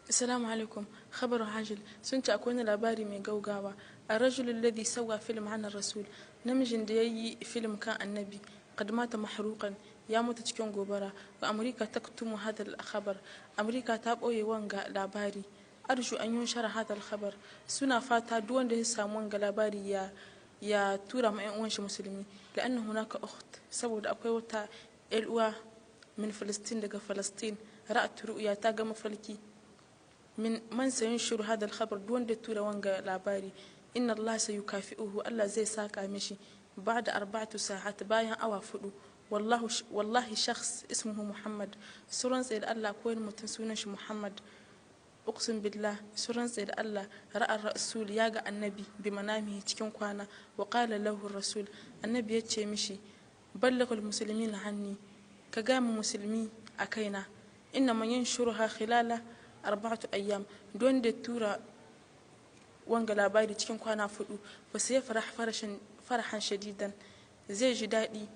Assalamu alaikum. Khabaru hajil, sun ce akwai wani labari mai gaugawa. الرجل الذي سوى فيلم عن الرسول, namijin da ya yi film kan Annabi, قد مات محروقا, ya mutu cikin gobara. وأمريكا تكتم هذا الخبر, Amurka ta ɓoye wanga labari. أرجو أن ينشر هذا الخبر, suna fata duk wanda ya samu wanga labari ya tura ma 'yan uwan shi Musulmi. لأن هناك أخت, saboda akwai wata 'yar uwa, من فلسطين, daga Falastin, رأت رؤيا, ta ga mafalki. من من سينشر هذا الخبر, duk wanda ya tura wanga labari, إن الله سيكافئه, Allah zai saka mishi. بعد 4 ساعات, bayan awa 4. والله والله شخص اسمه محمد, sun rantse da Allah ko wani mutum sunan shi Muhammad. أقسم بالله, sun rantse da Allah, رأى الرسول, ya ga Annabi, بمنامه, cikin kwana. وقال له الرسول, Annabi ya ce mishi: بلغ المسلمين عني, ka ga mu Musulmi a kaina. إن من ينشرها خلال 4 أيام, don da tura wanga labari cikin kwana 4, فسيفرح فرحا شديدا, zai ji daɗi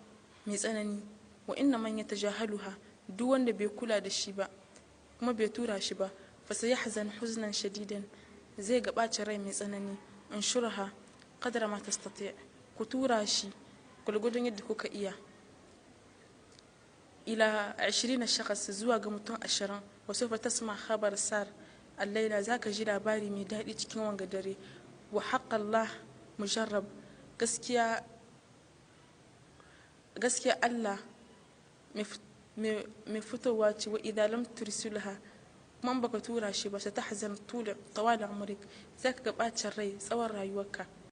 mai tsanani. وإن من يتجاهلها, duk wanda bai kula da shi ba kuma bai tura shi ba, فسيحزن حزنا شديدا, zai ga ɓacin rai mai tsanani. انشرها قدر ما تستطيع, ku tura shi gwargwadon yadda kuka iya. إلى 20 شخص, zuwa ga mutum 20. وسوف تسمع خبر سار الليلة, zaka ji labari mai daɗi cikin wanga dare. وحق الله مجرب, gaskiya gaskiya Allah mai fitowa ce. وإذا لم ترسلها, kuma baka tura shi ba, ستحزن طول طوال عمرك, zaka ga bacin rai tsawon rayuwarka.